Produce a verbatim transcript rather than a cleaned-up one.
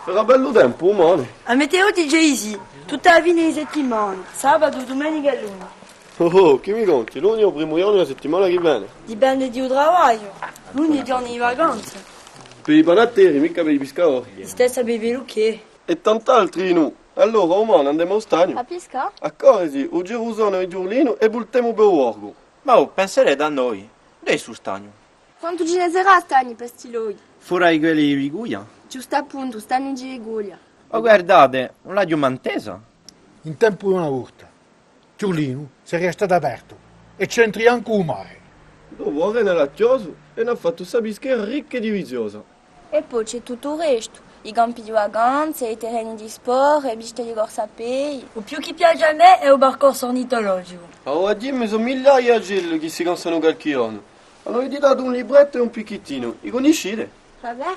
Era bellu tempu, dumane. A meteo dice di sì, tutta a fine di settimana, sabatu, dumenica è luni. Oh, oh, chì mi conti? Luni hè u primu ghjornu di a settimana chì vene. Dipende di u travagliu. Luni hè ghjornu di vacanza. Per i panatteri, micca per i piscadori. Listessa per i peluccheri. È tant'altri, nò? Allora, dumane andemu à u stagnu. À piscà? À corre, sì, u Gerusonu è u Ghjurlinu è vultemu per u Borgu. Ma o penserete à noi? Duv'hè stu stagnu? Quantu ci ne sarà stagni per sti lochi? Fora di quelli di Biguglia? Ghjustu appuntu, stagnu di Biguglia. O guardate, ùn l'aghju mai intesa. In tempu d'una volta, Ghjurlinu seria statu apertu è c'entri ancu u mare. Dopu a rena l'hà chjosu è n'hà fattu sta pischera ricca è diviziosa. È po ci hè tuttu u restu, i campi di vacanza, i terreni di sport, e piste di corsa à pedi. U più chì piace à mè hè u parcorsu ornitologicu. Avà, dimmi, sò migliaia d'acelli chì si cansanu calchì ghjornu. Anu editatu un librettu è un picchettinu. I cunniscite? Vabbè.